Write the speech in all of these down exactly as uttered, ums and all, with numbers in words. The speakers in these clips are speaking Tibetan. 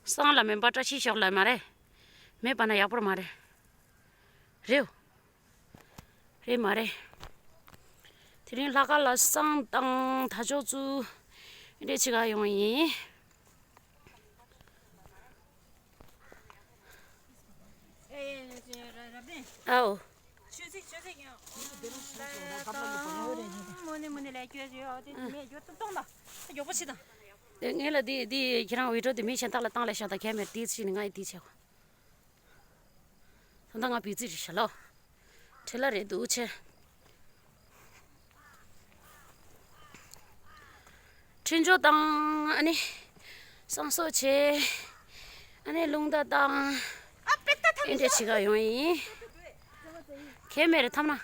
བསང་ལ་མེད་པ་བཀྲ་ཤིས་ཤོག་ལ་མ་རེད། མེད་པ་ན་ཡག་པོ་མ་རེད། རེད། རེད་མ་རེད། དེ་རིང་ལྷག་དཀར་ལ་བསང་དང་ད་ཅོག་ཙུ་འདྲེ་ཆི་ག་ཡོང་ཡིན། ཨའོ། ཆོས་སྲིད་ཆོས་སྲིད་ཀྱང་། མོ་ནི་མོ་ནི་ལས་སྐྱོ་ཞིག་ཨོ་དེ་མེད་སྐྱོ་ཏུ་གཏོང་ད། མགྱོགས་པོ་ཕྱི་དང་། དེ་ངས་ལ་དེ་དེ་ཁྱེད་རང་བི་ཌིའོ་དེ་མི་གཞན་དག་ལ་བཏང་ལས་ཤོག་ད་ཁྱེད་མེད་དེ་ཕྱི་ནི་ང་ཡི་དེ་ཆེ་གོ། ད་ལྟ་ང་བི་ཛི་རེད་ཤག་ལོ། བྲེལ་ལ་རེད་འདུག་ཆེ། འཕྲིན་སྦྱོར་དང་ཨ་ནི་བསང་གསོལ་བྱས། ཨ་ནི་རླུང་རྟ་དང་ཨེ་འདྲ་བྱེད་ག་ཡོང་ཡིན། གས་མེད་རེད་ཐམ་ན།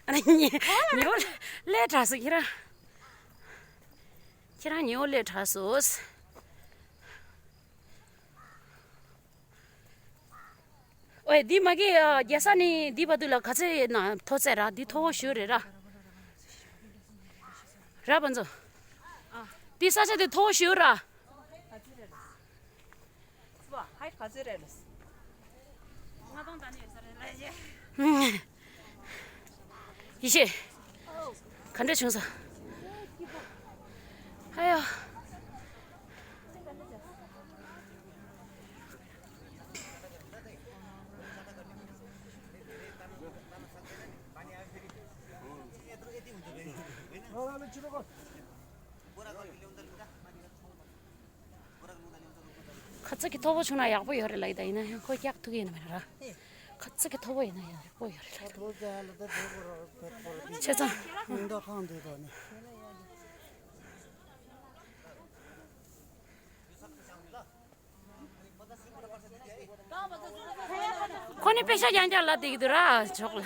ཨ་ནི་ཉེ་ཉེ་བོ་ལས་དྲག་སོང་ཁྱེད་རང་། ཁྱེད་རང་ཉེ་བོ་ལས་དྲག་སོང་། ཨོའི་འདི་མ་གི་རྒྱལ་ས་ནི་འདི་བར་དུ་ལ་ག་ཚོད་ཡིན་ན་མཐོ་ཚད་ར་འདི་མཐོ་བོ་ཞུ་རེད་ར། ར་བ་ཚོ། འདི་ས་ཆ་འདི་མཐོ་བོ་ཞུ་ར། ཡེ་ཤེས། ག་འདྲ་བྱུང་སོང་། ཨ་ཡོ། ཁ་ཚ་གི་མཐོ་པོ་བྱུང་ན་ཡག་པོ་ཡོད་རེད་ལབ་ཡིན་ད་ཡིན་ན་ཡང་ཁོ་སྐྱག་ཐུག་གི་ཡིན་ན་མེད་ན་ར། ཁ་ཚ་གི་མཐོ་པོ་ཡིན་ན་ཡང་ཡག་པོ་ཡོད་རེད་ལབ་ཡིན། ཆེ་ཚང་། ཁོ་ནི་པེ་ཤ་རྐྱང་རྐྱང་ལབ་བསྡད་ཀྱི་འདུག་ར་ཇོག་ལ།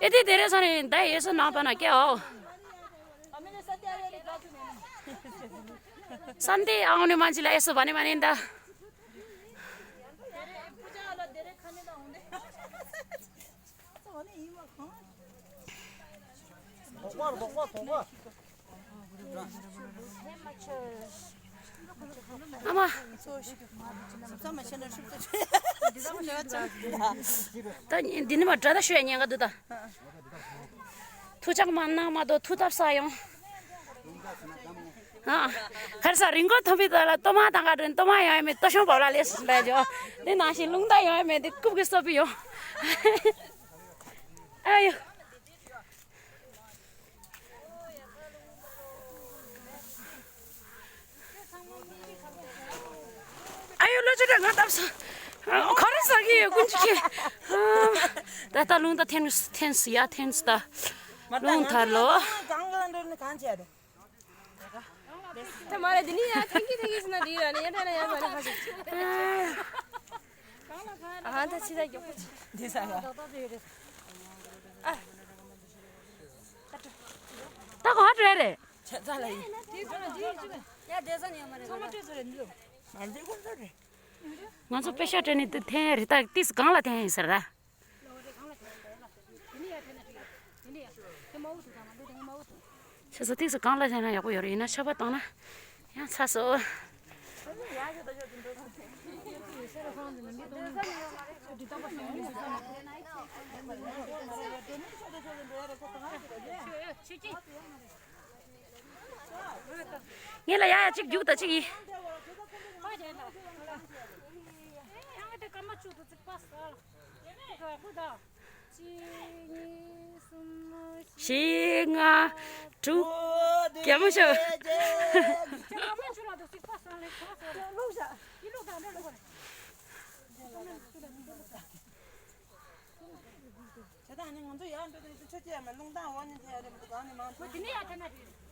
ཨེ་དེ་དེ་རེ་ས་ནི་ད་ཡེ་སུ་ནང་པ་ན་སྐྱེའོ། སན་ཏེ་ཨའོ་ནི་མ་ཅི་ལ་ཡེ་སུ་བ་ནི་མ་ནི་ད། ཨ་མ། ད་འདི་ནི་མ་དགྲ་ད་ཤོད་ཉན་ག་འདུག་ད། ཐུགས་ཅག་མ་གནང་མ་གཏོགས་ཐུགས་ཐབས་ས་ཡོང་། ཨ། གར་ས་རིན་གོང་ཐོན་པའི་ད་ལ་ལྟོ་མ་དང་ག་དྲན་ལྟོ་མ་ཡོང་ཡ་མེད་ལྟོ་ཤོང་བབ་ལ་ལས་སུ་འདྲ་ཇོ། འདི་ནང་བཞིན་རླུང་རྟ་ཡོང་ཡ་མེད་འདི་རྐུབ་ཀྱི་སོ་པི་ཡོང་། ཨ་ཡོ། ཨ་ཡོ་ལོ་ཅི་འདྲ་ང་བཏབ་སོང་། ཁ་ར་ཟ་གི་ཡོད་ཀུན་གཅིག་གི། ད་ལྟ་རླུང་རྟ་འཐེན་འཐེན་སི་ཡ་འཐེན་སི་ད། རླུང་ཐར་ལོ། གང་ག་འགྲོ་ནི་གང་བྱས་རེད། ད་མ་རེད་འདི་ནི་ཡ་ཐེང་གི་ཐེང་གི་ཟེར་ན་འགྲིག་ར་ནི་ཡ་འདྲ་ན་ཡ་མ་རེད་ཁ་ཤས། ཨ་ད་ཕྱི་ད་མགྱོགས་པོ་ཆེ། འདི་ས་ཡ། ཨ། ད་ག་བ་བྲོས་རེད། ཆ་ཚ་ལ་ཡིན། ཡ་བསྡད་ས་ནས་ཡ་མ་རེད་ཚང་མ་བྲོས་ཚོ་རེད་འདི་ལོ། མ་འདི་ཁོ་ཚོ་རེད། ང་ཚོ་པེ་ཤ་སྤྲད་ནས་འདི་འཐེན་རེད་ད་ཏིས་གང་ལ་འཐེན་ཡིན་ཟེར་ར། ཆེ་ས་ཏིག་ཙམ་གང་ལ་བཞག་ན་ཡག་པོ་ཡོད་རེད། ཡིན་ན་ཆར་པ་བཏང་ན་ཡང་ཚ་སོ། ངས་ལ་ཡ་ཡ་གཅིག་རྒྱུག་ད་གཅིག་ཡིན། གཅིག་གཉིས་གསུམ། བཞི་ལྔ་དྲུག་གད་མོ་ཤོར། བྱས་ཙང་ནི་ང་ཚོ་ཡར་འགྲོ་དུས་ཆུ་སྐྱེས་མ་རླུང་ལྡང་འོག་ནས་འཐེན་ཡ་རེད་མི་འདུག་གང་ནས་མང་ཐོན།